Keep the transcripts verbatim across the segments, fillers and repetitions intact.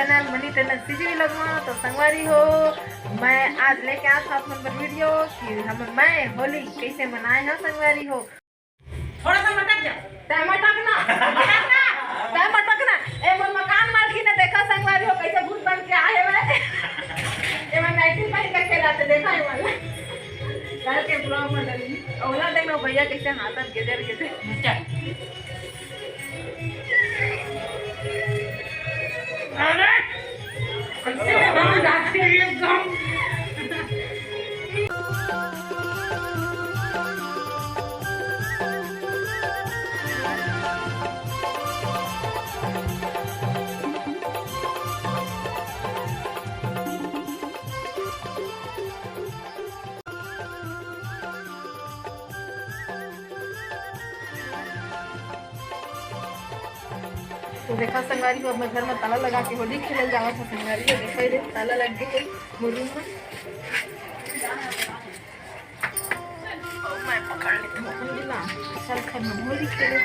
Channel money Tandon CG vlog में। तो संगवारी हो, मैं आज लेके आत हूँ आप मन बर वीडियो कि हम, मैं होली कैसे मनाए हूँ संगवारी हो। थोड़ा सा मटक जा। तै मटक ना। तै मटक ना। ए, मोर मकान मालकिन ने देखा संगवारी हो, कैसे भूत बन के आए हुए। ए, मैं नाइटी पहन के खेलाते देखा है वाला। कल के ब्लॉग में डाली। ओला देख लो भैया कैसे हाथत गेजर गेजर। अरे! कैसे हम जाते हैं एकदम? तो देखा संगवारी हो, अब मैं घर में ताला लगा के होली खेले जावत हूँ संगवारी हो। देखा ही दे, ताला लग गए है मोर रूम में। मैं पकड़ लेती हूँ अपन ला, चल घर में होली खेले।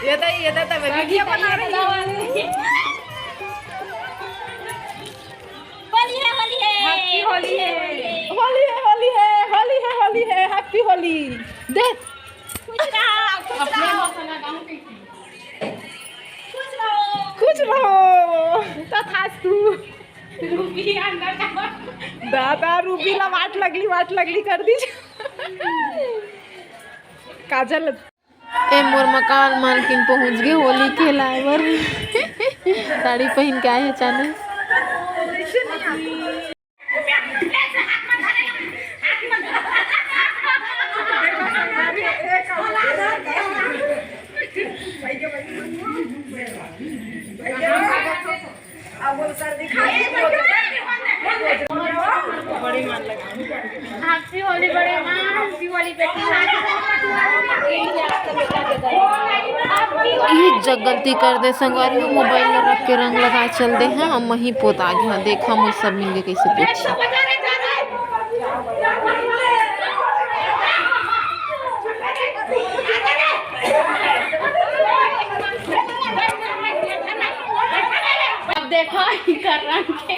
ये तो, ये तो, तो मैं वीडियो बना रही हूँ। होली है, होली है। Happy होली है। होली है, होली है, होली है, होली है, Happy होली। दे। खुश रहो, खुश रहो। खुश रहो। तथास्तु। रूबी अंदर जाओ। दादा, रूबी ला वाट लगली, वाट लगली कर दी। काजल। ए, मोर मकान मालकिन पहुंच गए होली खेलाए बर। साड़ी पहन के आए हैं अचानक। Happy होली बड़े माँ, Happy होली बेटी। ई जग गलती कर दे संगवारी हो, मोबाइल ला रख के रंग लगा चल दे हैं, हम वहीं पोता गया। देखा मोर सब मिल के कैसे पोछी। अब देखो, इकर रंग के।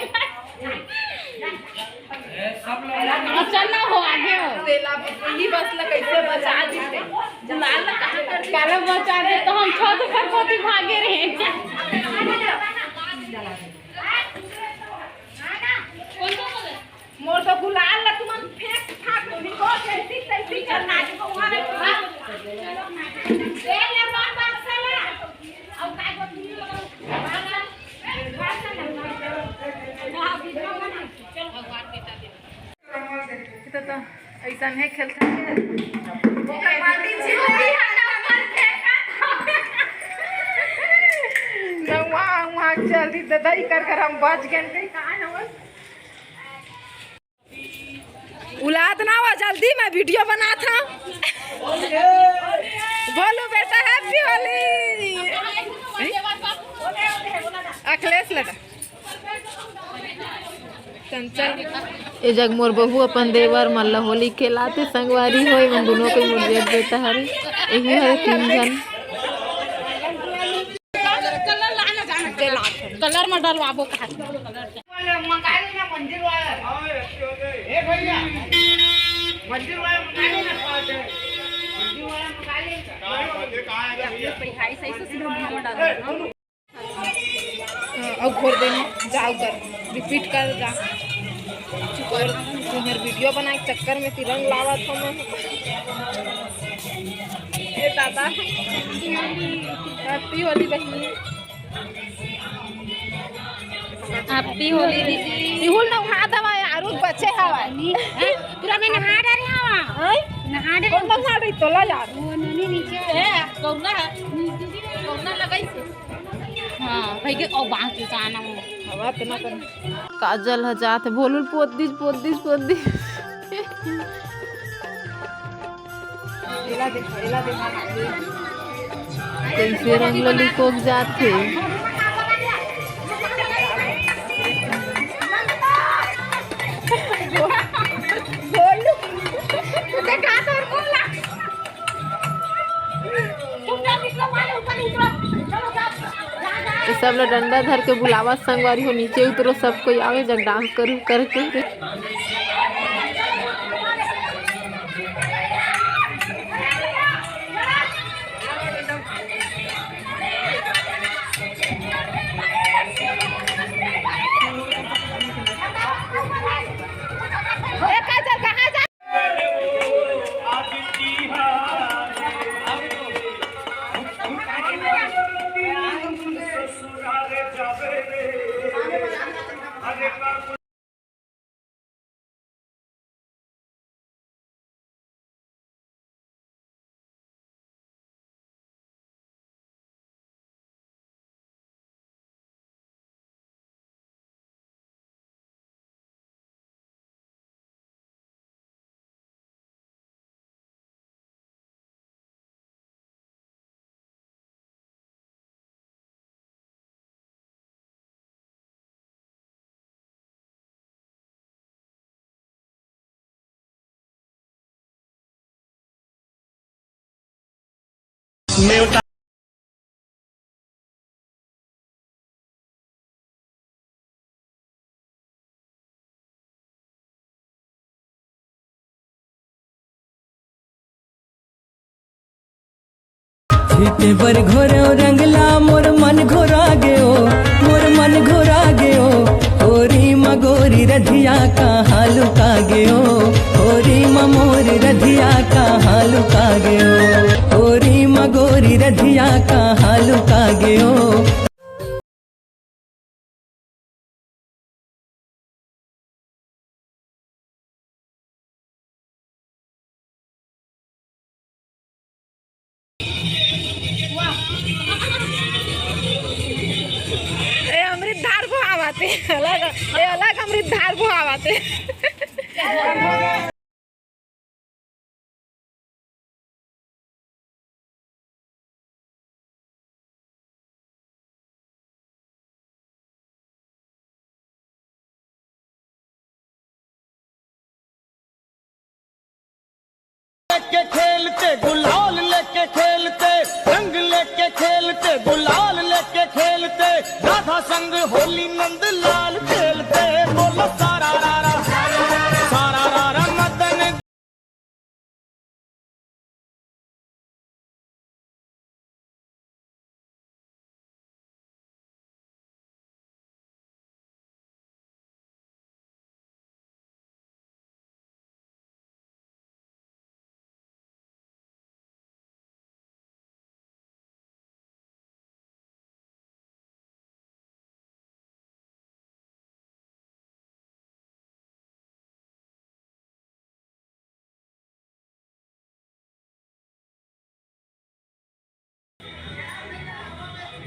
अच्छा ना हो, आगे हो। तेला भी बस ला कैसे बचा दीते। गुलाल ला कहाँ कर दी? काला बचा दे तो हम छत पर कोती भागे रहे। मोर तो गुलाल ला तुमन फेंक फाक दो, निको जैसी तैसी करना है, तो वहाँ रखो। ए, ले बार बार से ले। अब काय को तुम लोग बार बार, बार से ले। हाँ, वीडियो बना। चल, भगवान बेटा दे। तो, तो ऐसा नहीं खेलता है। ओकर बाल्टी छिपी है ना, ऊपर फेंका। ना, वहाँ, वहाँ चल दी, ददाई कर कर हम बच गए, कहीं कहाँ है वो? उलाद ना हो, जल्दी मैं वीडियो बना था। बोलो बेटा, Happy होली। अखिलेश लगा। चंचल। ए जग मोर बहू अपन देवर मन ल होली खेलाते संगवारी हो, एमन दुनों कोई मोर जेठ बेटा हरे। एहू हरे तीन झन। कलर में डलवाबो कहा। अउ घोर देना, जा उधर, रिपीट कर जा। और तुम्हार वीडियो बनाए के चक्कर में तिरंग लावत हो मैं। ए दादा, Happy होली बहिनी। Happy होली दीदी। इहुल नहा दवा यार, बचे हवा। पूरा मैं नहा डरे हवा। हैं? नहा डरे। कौन नहा रही तोला यार? वो ननी नीचे है, गौरा। गौरा लगाई से। हाँ, भाई के, ओ, बांस उठाना हो। हवा इतना कर। काजल ह जात हे, भोलू ल पोत दिस, पोत दिस, पोत दिस। एला देखो, एला देखो। कैसे रंग ल लिकोक जात हे। मतलब डंडा धर के बुलावा संगवारी हो, नीचे उतरो, सब कोई आवे, जग डांस करू करके। छिटे बर घोरो रंगला मोर मन घोरा गयो, मोर मन घोरा गयो। होरी म गोरी रधिया कहाँ लुका गयो, होरी म मोर रधिया कहाँ लुका गयो, होरी म गोरी रधिया कहाँ लुका गयो। ए अमृत धार को आवाते अलग, ए अलग अमृत धार को आवाते। लेके खेलते, गुलाल लेके खेलते, रंग लेके खेलते, गुलाल लेके खेलते, राधा संग होली नंद लाल खेलते। बोलो सारा रा रा, सारा रा रा मदन।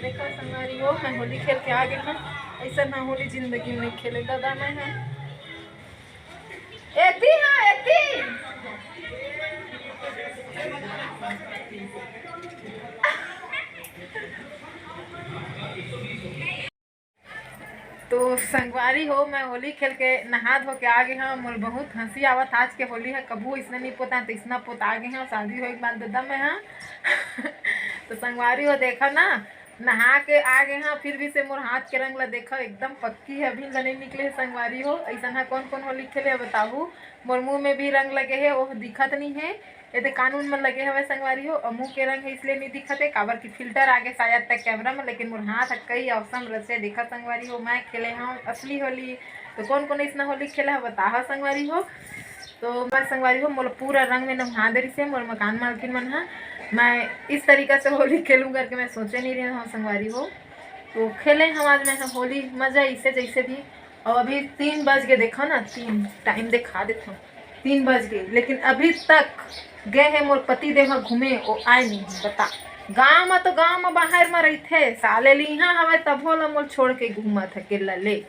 देखो संगवारी हो, मैं होली खेल के आ गई हूँ। ऐसा ना होली जिंदगी में खेले दादा मैं हूँ। एती हाँ, एती। तो संगवारी हो, मैं होली खेल के नहा धो के आ गए हूँ। मोर बहुत हंसी आवत आज के होली है, कभू इसने नहीं पोता तो इसना पोता आ गए हूँ शादी होए के बाद दादा मैं हाँ। तो संगवारी हो देखा ना, नहा के आ गए हूँ, फिर भी से मोर हाथ के रंग ला देखा एकदम पक्की है, अभी ला नहीं निकले है संगवारी हो। ऐसा ना कौन कौन होली खेले है बताहू, मोर मुंह में भी रंग लगे है, वो दिखत नहीं है। एदे कान उन मन लगे हवय संगवारी हो, अउ मुंह के रंग हे इसलिए नइ दिखत हे, काबर कि filter आगे शायद तक camera में, लेकिन मोर हाथ ह कई awesome रचे। देखा संगवारी हो, मैं खेले हव असली होली। तो कोन कोन अइसना होली खेले हव बताहा संगवारी हो। तो मैं संगवारी हो, मोला पूरा रंग में नहा दे रिसे मोर मकान मालकिन मन ह। मैं इस तरीका से होली खेलूं करके मैं सोचे नहीं रहे हव संगवारी हो। तो खेले हम आज मैं ह होली, मजा इसे जैसे भी। और अभी तीन बज के देखो ना, तीन time दिखा देता हूँ। तीन बज गए, लेकिन अभी तक गए हैं मोर पति देव ह घूमे, वो आए नहीं है। बता, गांव में तो गांव में बाहर में रहिथे, साले लिहा हवे तभो ल मोर छोड़ के घूमत है अकेला ले।